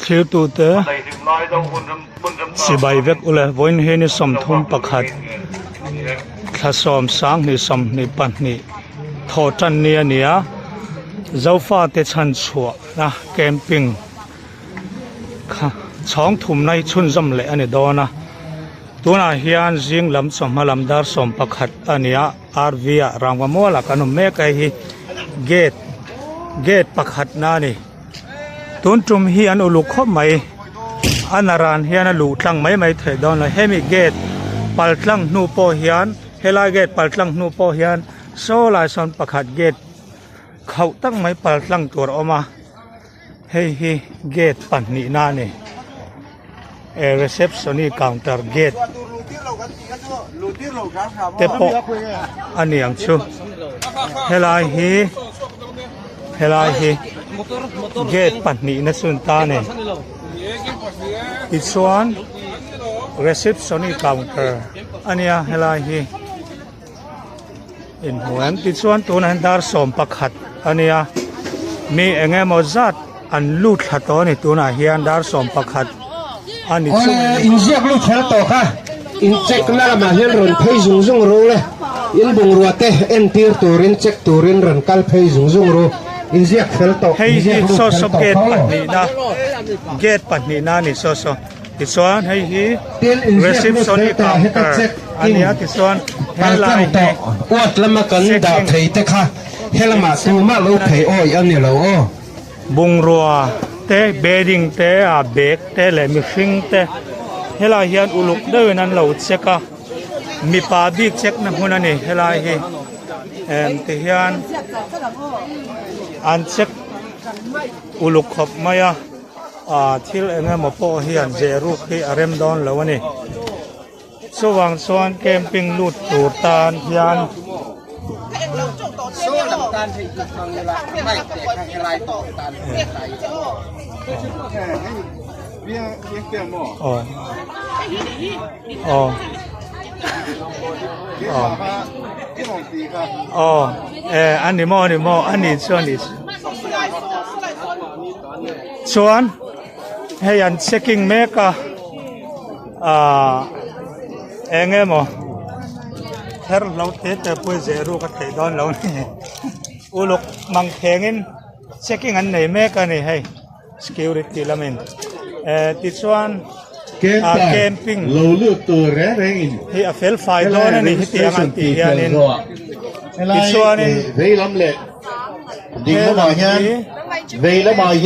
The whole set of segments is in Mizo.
Thirtute chibai vek ule vawiin hi ni 31 thla sawm sanghnih 22 thawh tan ni a ni a Zofate chhan chhuahna camping kha chhawng thumna hi chhunzawm leh a ni dawn a tunah hian zing lam chawhma lam dar 11 a ni a R_V ah rangva mual ah kan awm mek a hei hi gate gate pakhatna a ni. Tun tum hi an uluk khawp mai a naran hian a luh tlang mai mai theih dawn lo hemi gate pal tlang hnu pawh hian helai gate pal tlang hnu pawh hian saw lai sawn pakhat gate khauh tak mai pal tlang tur a awm a hei hi gate pahnihna a ni eh receptioni counter gate te pawh a ni ang chu helai hi. Helai hi gate pahnihna chu an ta a ni. Tichuan receptioni counter a nia helai hi inhmu em tichuan tunah hian dar 11 a nia mi eng emaw zat an lut thla tawh a ni tunah hian dar 11 a ni chung. Awle inziak lut fel tawh kha in check na lamah hian rawn phei zung zung ru le in bungrua te entir turin check turin rawn kal phei zung zung ru inziak fel tawh Hei hi inziak lut saw fel saw tawh gate kha aw. pahnihna gate pahnihna a ni saw saw tichuan hei hi Tin inziak lut reception fel tawh heta counter check a in nia tichuan kal helai tlang hi tawh uat lama kan dah checking thei te kha helamah tumah lo phei awi a ni lo aw. Bungrua te bedding te ah bag te leh mihring te helai hian uluk deuhin an lo check a mipa bik check na hmun a ni helai hi em ti hian an check uluk khawp mai a ah thil eng emaw pawh hian zeh ruk hi a rem dawn lo a ni. Chuvang chuan camping lut tur tan hian aw a ni maw a ni maw a ni chu a ni chuan hei an checking mek a. Ahh eng emaw ther hlo te te pawh zeh ruk a theih dawn lo ni uluk mang thlengin checking an nei mek a ni hei security lamin eh tichuan ah camping hi a fel fai dawn a ni hetiang an tih hianin tichuanin he lam hi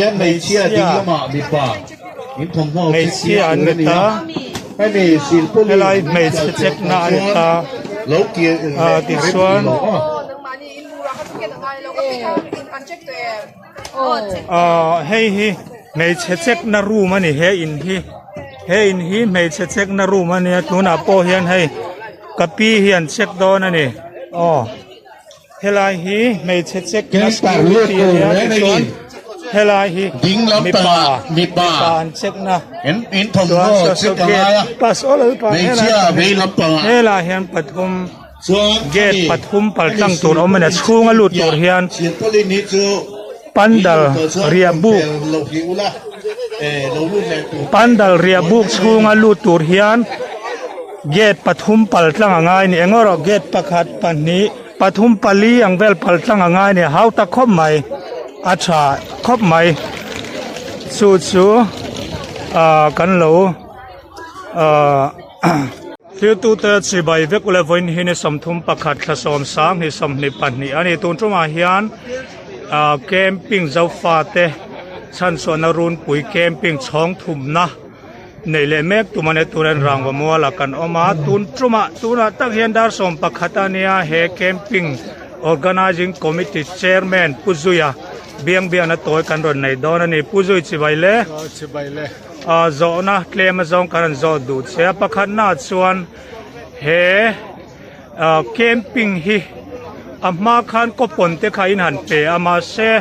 hmeichhia. Hmeichhia an ni ta helai hmeichhe check na a ni ta ah tichuan ah hei hi hmeichhe check na room a ni he in hi he in hi hmeichhe check na room a nia tunah pawh hian hei ka pi hi an check dawn a ni aw. Helai hi hmeichhe check na security a nia tichuan helai hi mipa mipa an check na chuan saw saw gate pass aw lo pa helai hian pathum gate pathum paltlang tur a awm a ni a chhunga lut tur hian pandal riah buk pandal riah buk chhunga lut tur hian. Gate pathum pal tlang a ngai ni eng erawh gate pakhat pahnih pathum pali ang vel pal tlang a ngai ni a hau tak khawp mai a tha khawp mai chu chu ah kan lo ah thiltu te chibai vek ule vawiin hi ni 31 thla 10 ni 22 a ni tun tumah hian ah camping zofa te chhanchhuahna runpui camping chhawng thumna. Neih leh mek tum a nia turin rangva mualah kan awm a tun tumah tunah tak hian dar 11 a nia he camping organising committee chairman Pu Zuia biang biakna tawi kan rawn nei dawn a ni Pu Zui chibai le chibai le zawhna tlem azawng kan rawn zawh duh che a pakhatna chuan he camping hi a hma khan coupon te kha in han pe a mahse.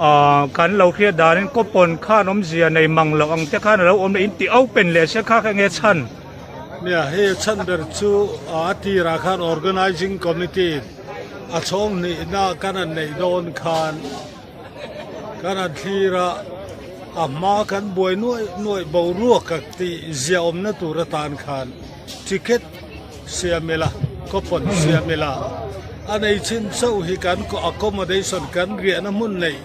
Ahh kan lo hriat danin coupon khan awmzia nei mang loh ang te khan a lo awm leh in tih open leh se kha kha enge chhan? Nia hei chhan ber chu a tirah khan organising committee a chhawng hnihna kan han neih dawn khan kan han thlir a. A hma kan buai nuaih nuaih boruak a tih ziahawmna tur atan khan ticket siam ila, coupon siam ila, a nei chin chauh hi kan accommodation kan riahna hmun neih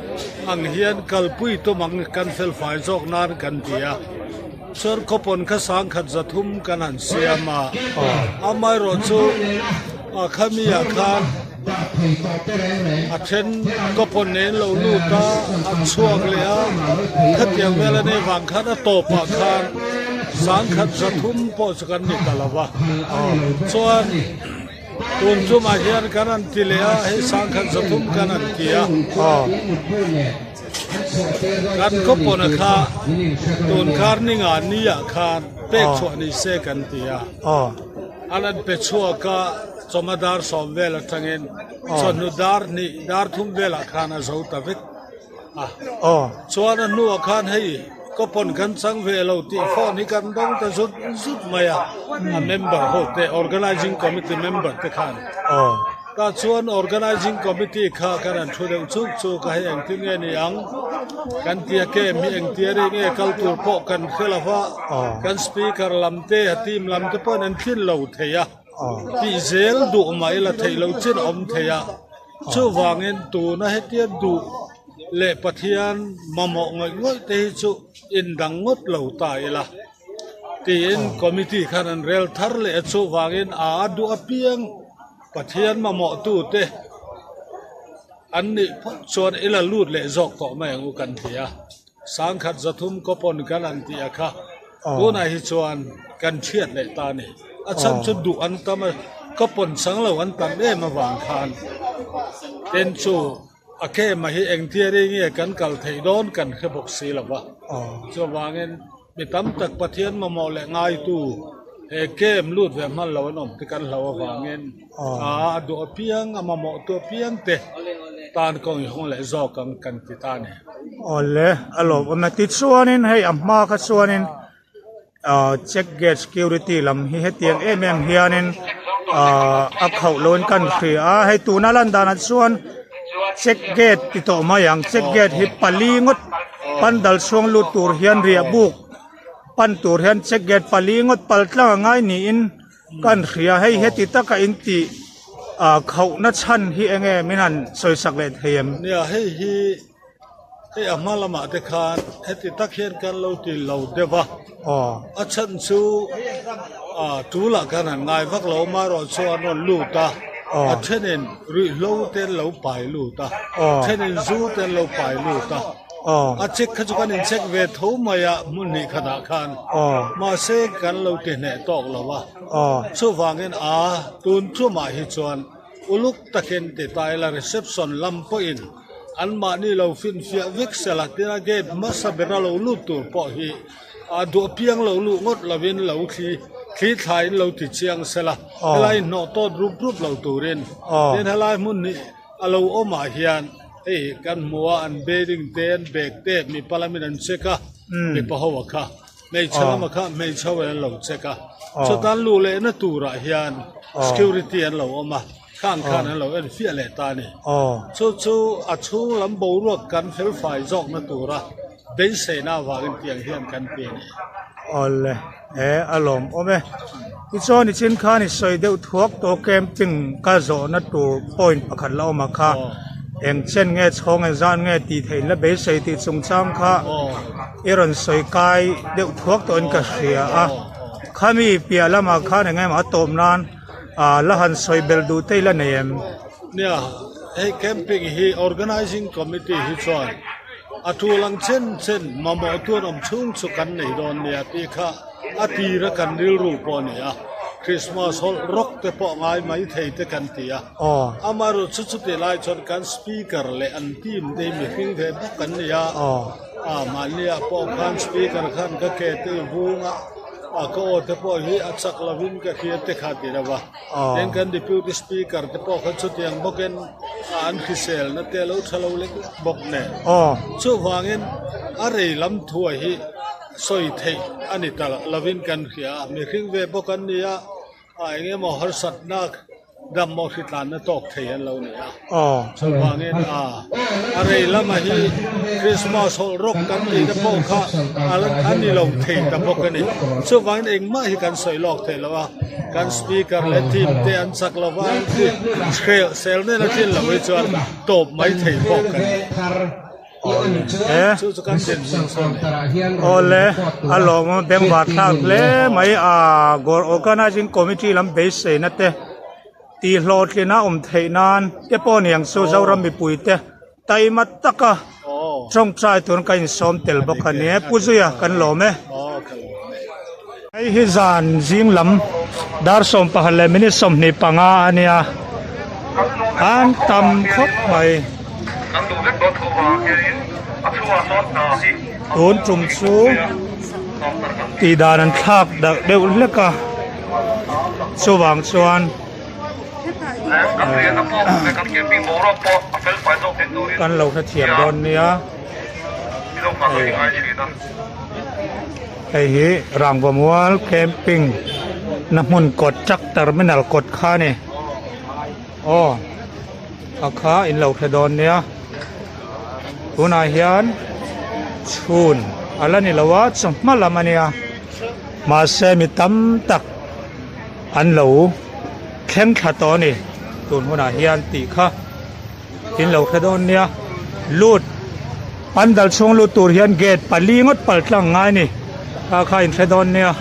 ang hian kalpui tum ang kan felfai zawk nan kan ti a. Chuan coupon kha sangkhat zathum kan han siam a, amaherawhchu khami ah khan A then coupon nen lo lut a, an chhuak leh a, khatiang vel a nei vang khan a tawpah khan sangkhat zathum pawh chu kan ni ta lo va. Chuan tun chumah hian kan han ti leh a, hei sangkhat zathum kan han ti a. Kan coupon a kha tun kar ninga niah khan pek chhuah ni se kan ti a. An han pe chhuak a. Chawhma dar sawm vel atangin chawhnu dar hnih dar thum velah khan a zo ta vek a. Chuan a hnuah khan hei coupon kan chang ve lo tih phone hi kan dawng ta zut zut mai a, a member ho te organizing committee member te khan. Tah chuan organizing committee kha kan han thu deuh chuk chuk a, hei engtin nge ni ang kan tia kem hi engtia ri nge kal tur pawh kan hre lo va, kan speaker lam te a team lam te pawhin an thlin lo thei a. Tih zel duh mah ila theih loh chin a awm thei a, chuvangin tuna hetia duh leh Pathian mamawh ngawih ngawih te hi chu indang ngawt lo ta ila tiin committee khan an rel thar leh a, chuvangin a duh apiang Pathian mamawh tute an nih phawt chuan ila lut leh zawk tawh mai ang u kan ti a. Sangkhat zathum coupon kan han tih a kha tunah hi chuan kan chhiat leh ta a ni. A chhan chu duh an tam a, coupon chang lo an tam em avang khan tin chu a kema hi engtia ri nge kan kal theih dawn kan hre bawk si lo va. Chuvangin mi tam tak Pathian mamawh leh ngaitu he kem lut ve hman lo an awm te kan hlau avangin a duh apiang a mamawh tu apiang te tan kawng i hawng leh zawk ang kan ti ta a ni. Awle a lawmawm e tichuanin hei a hma kha chuanin ah check gate security lam hi hetiang em em hianin ah a khauh loin kan hria a hei tuna lan danah chuan check gate ti tawh mai ang check gate hi pali ngawt pandal chhung lut tur hian riah buk pan tur hian check gate pali ngawt pal tlang a ngai niin Kan hria hei heti taka in tih ah khauhna chhan hi enge min han sawisak leh thei em? Nia hei hi hei a hma lamah te khan heti tak hian kan lo ti lo deuh a, a chhan chu ah tulah khan han ngai vak lo amaherawh chu an rawn lut a, a thenin ruihhlo te an lo pai lut a, thenin zu te an lo pai lut a. A check kha chu kan in check ve tho mai a hmun hnih khatah khan mahse kan lo ti hneh tawk lo a chuvangin a tun tumah hi chuan uluk takin ti ta ila reception lam pawhin anmahni lo finfiah vek sela tina gate hmasa bera lo lut tur pawh hi a duh apiang lo luh ngawt lovin lo thli thli thlaiin lo ti chiang sela helai hnawh tawt rup rup lo turin tin helai hmun hnih A lo awmah hian hei kan hmu a, an bedding te an bag te mipa lamin an check a, mipa ho a kha, hmeichhe lama kha hmeichhe ho in an lo check a, chutan luh lehna turah hian security an lo awm a, khang khan an lo en fiah leh ta a ni. Chu chu a chhung lam boruak kan felfai zawkna tura beiseina avangin tiang hian kan ti a ni. Awle. He a lawm awm e. Tichuan nichin khan i sawi deuh thuak tawh camping ka zawhna tur point pakhat la awm a kha eng chen nge chhawng eng zan nge tih theih la beisei tih chungchang kha i rawn sawi kai deuh thuak tawhin ka hria a. Khami piah lamah khan eng emaw a tawp nan ah la han sawi belh duh te i la nei em? Nia, hei camping hi organising committee hi chuan A tul ang chen chen mamawh tuan awm chhung chu kan nei dawn nia tih kha a tira kan rilru pawh a ni a, Christmas hawlh rawk te pawh ngai mai thei te kan ti a, amaherawh chu chutih lai chuan kan speaker leh an team te hi mihring ve bawk kan ni a, mahniah pawh khan speaker khan ka ke te i vung a, ka aw te pawh hi a chak lovin ka hria te kha ti lo va. Tin kan Deputy Speaker te pawh kha chutiang bawkin an hriselna te a lo tha lo lek lek bawk nen. Chuvangin a rei lam thuai hi sawi theih a ni ta lovin kan hria a, mihring ve bawk an ni a, a eng emaw harsatna. Dam mawh hritlanna tawk thei an lo ni a. Chuvangin a a rei lama hi Krismas hawlh rawk kan tihna pawh kha a ni lo thei ta bawk a ni. Chuvangin engmah hi kan sawi lawk thei lo a, kan speaker leh team te an chak lo va, an ti hrel sel nen a tlin lo hi chuan tawp mai thei bawk a ni. Awle Chu chu kan dinhmun chu a ni. Awle a lawmawm bengvar thlak hle mai a Organizing Committee lam beiseina te tih hlawhtlin a awm theih nan te pawh niang chu Zoram mipui te taima taka tawngtai turin ka insawm tel bawk a ni e Pu Zuia kan lawm e. Hei hi zan zing lam dar 11 leh minute 25 a nia an tam khawp mai. Tun tum chu tih dan an thlak darh deuh hlek a chuvang chuan kan lo hrethiam dawn nia hei hi Rangvamual camping na hmun kawt truck terminal kawt kha a ni. Aw a kha in lo hre dawn nia tunah hian chhun a la ni lo a chawhma lam a nia mahse mi tam tak an lo thleng thla tawh a ni tun hunah hian tih kha in lo hre dawn nia lut pandal chhung lut tur hian gate pali ngawt pal tlang ngai a ni kha kha in hre dawn nia.